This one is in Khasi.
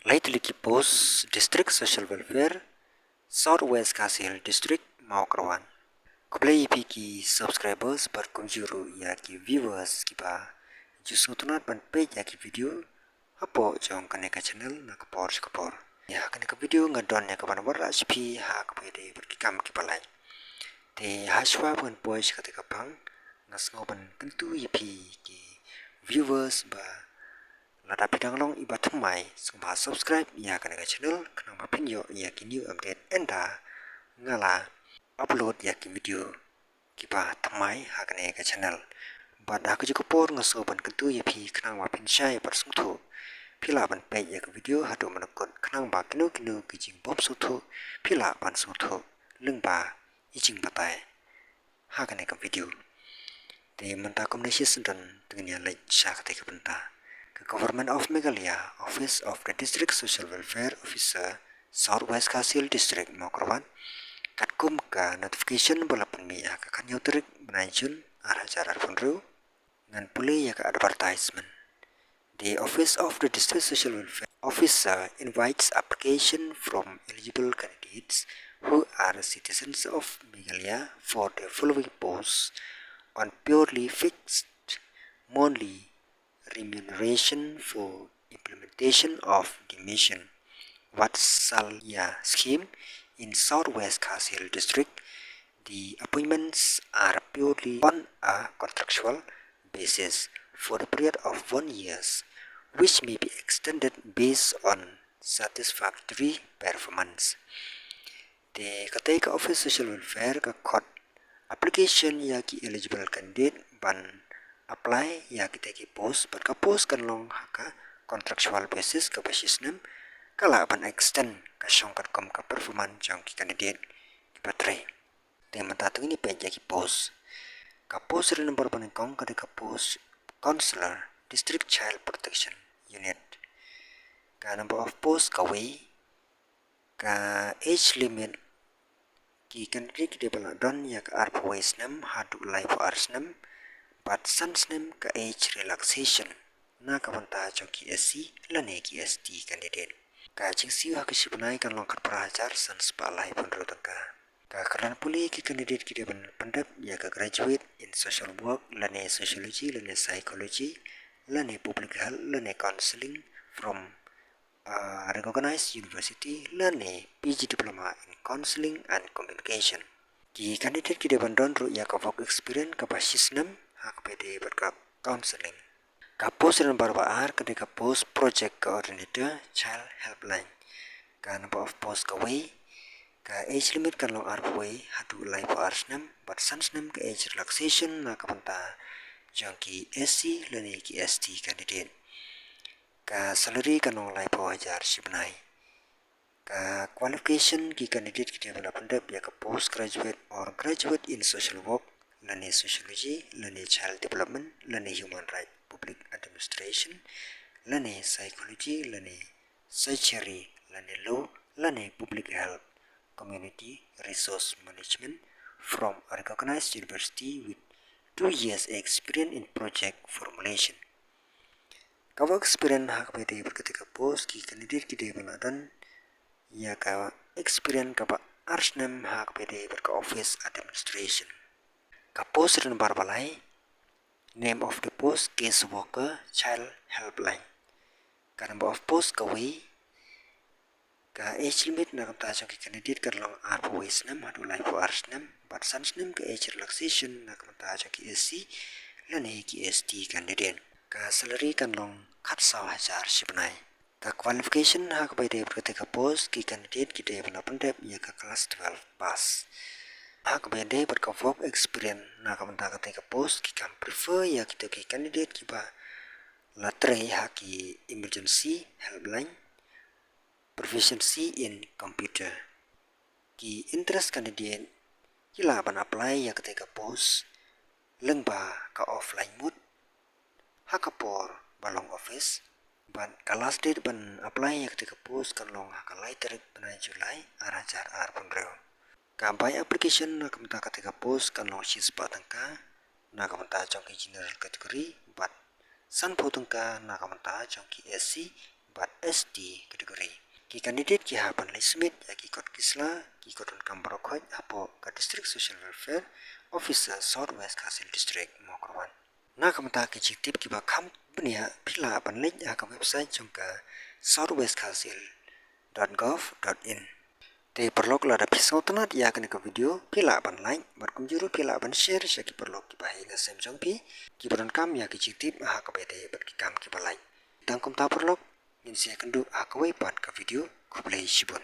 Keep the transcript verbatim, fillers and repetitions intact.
Lai tylli ki post District Social Welfare, South West Khasi Hills District, Mawkyrwat. Khublei ïa phi ki subscribers bad kumjuh ruh ïa ki viewers kiba ju sngewtynnat ban peit ïa ki video hapoh jong kane ka channel na ka por sha ka por. Ïa kane ka video nga don ïa kaban wanrah sha phi ha kaba ïadei bad ki kam kiba lait. Te hashwa ban poi sha kata ka pang, nga sngew ban kyntu ïa phi ki viewers ba lada phi dang long iba thymmai, sngewbha subscribe ïa kane ka channel khnang ba phin ïoh ïa ki new update ynda nga la upload ïa ki video kiba thymmai ha kane ka channel. Bad ha kajuh ka por nga sngew ban kyntu ïa phi khnang ba phin shai bad sngewthuh, phi lah ban peit ïa ka video haduh mynta khnang ba kino kino ki jingbym sngewthuh phi lah ban sngewthuh lyngba i jingbatai ha kane ka video. Te mynta kumne shisien te ngin ïa leit sha kata ka bynta. Ka Government of Meghalaya, Office of the District Social Welfare Officer, South West Khasi Hills District, Mawkyrwat, katkum ka notification ba la pynmih ha ka khathynñiew tarik bnai June ar hajar arphew hynriew, ngan pule ïa ka advertisement. The Office of the District Social Welfare Officer invites application from eligible candidates who are citizens of Meghalaya for the following posts on purely fixed monthly remuneration for implementation of the Mission Vatsalya scheme in South West Khasi Hills District. The appointments are purely on a contractual basis for the period of one year, which may be extended based on satisfactory performance. Te kata ka Office Social Welfare ka khot application ïa ki eligible candidate ban apply ïa kita ki post, bad ka post kan long ha ka contractual basis kaba shi snem, ka lah ban extend ka shong katkum ka performance jong ki candidate kiba trei. Te mynta to ngin ïa peit ïa ki post. Ka post serial number ba nyngkong ka dei ka post Counselor, District Child Protection Unit. Ka number of post kawei, ka age limit ki candidate ki dei ban lah don ïa ka arphew wei snem haduh laiphew ar snem, bad san snem ka age relaxation na ka bynta jong ki S C lane ki S T candidate. Ka jingsiew ha ka shi bnai kan long khatphra hajar san spah laiphew hynriew tyngka. Ka kyrdan pule ki candidate ki dei ban pyndep ïa ka graduate in social work lane sociology lane psychology lane public health lane counselling from a recognized university lane P G diploma in counselling and communication. Ki candidate ki dei ban don ruh ïa ka work experience kaba shi snem ha kaba ïadei bad ka counselling. Ka post number ba ar ka dei ka post project coordinator child helpline. Ka number of post kawei, ka age limit kan long arphew wei haduh laiphew ar snem, bad san snem ka age relaxation na ka bynta jong ki S C lane ki S T candidate. Ka salary kan long laiphew hajar shi bnai. Ka qualification ki candidate ki dei ban lah pyndep ïa ka postgraduate or graduate in social work lane sociology lane child development lane human right, public administration lane psychology lane surgery lane law lane public health, community resource management from a recognized university with two years experience in project formulation. Ka work experience ha kaba ïadei bad kata ka post ki candidate ki dei ban lah don ïa ka experience kaba ar snem ha kaba ïadei bad ka office administration. Ka post number ba lai, name of the post case worker child helpline. Ka number of post kawei, ka age limit na ka bynta jong ki candidate kan long arphew wei snem haduh laiphew ar snem, bad san snem ka age relaxation na ka bynta jong ki S C lane ki S T candidate. Ka salary kan long khatsaw hajar shi bnai. Ka qualification ha kaba ïadei bad kata ka post ki candidate ki dei ban lah pyndep ïa ka class twelve pass. Ha kaba ïadei bad ka work experience na ka bynta kata ka post ki kham prefer ïa kita ki candidate kiba la trei ha ki emergency helpline, proficiency in computer. Ki interest candidate ki lah ban apply ïa kata ka post lyngba ka offline mode ha ka por ba long office, bad ka last date ban apply ïa kata ka post kan long ha ka lai tarik bnai July ar hajar arphew hynriew. Ka bai application na ka bynta kata ka post kan long shispah tyngka na ka bynta jong ki general category bad sanphew tyngka na ka bynta jong ki S C bad S T category. Ki candidate ki hap ban leit submit ïa ki kot ki sla, ki kot donkam baroh khoit hapoh ka District Social Welfare Officer, South West Khasi Hills District, Mawkyrwat. Na ka bynta ki jingtip kiba kham bniah, phi lah ban leit ha ka website jong ka south west khasi hills dot gov dot in. Te paralok, lada phi sngewtynnad ïa kane ka video, phi lah ban like bad kumjuh ruh phi lah ban share sha ki paralok kiba ha ïing ha sem jong phi kiba donkam ïa ki jingtip ha kaba ïadei bad ki kam kiba lait. Tang kumta paralok, ngin sa ïakynduh ha kawei pat ka video. Khublei shibun.